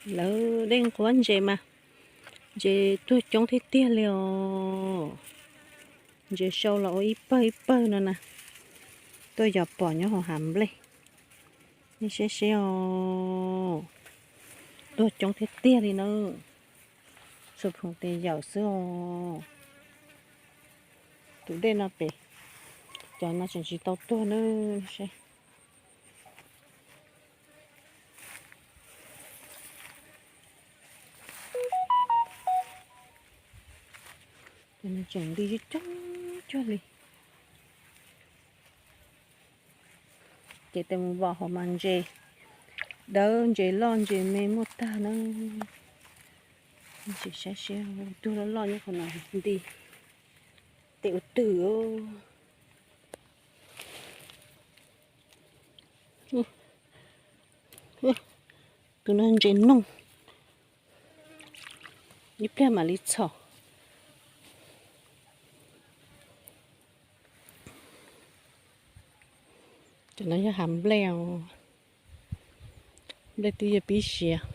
Lawv dej nquab ntses mas ntses tuag coob tiag tiag li os. Ntses sau los ua ib pawg ib pawg no na. Tuaj yos pom nyob hauv hav nplej. Nej saib seb os. Tuag coob tiag tiag li na. Xu phoom tes yaum xwb os. Tus dej no pem, cov no tseem tsis tau tuag na. Seb. Tseem nti coob cuag li. Ces tes mus vom hauv mas ntses dawb ntses loj ntses me muaj tag na. Tsis saib seb, tuag loj loj nyob qhov no nti. Tes ua twg. Tus no ntses noog, ib pliag mam li txhom. Cov no yog hav nplej os. Nplej twb yuav pib siav.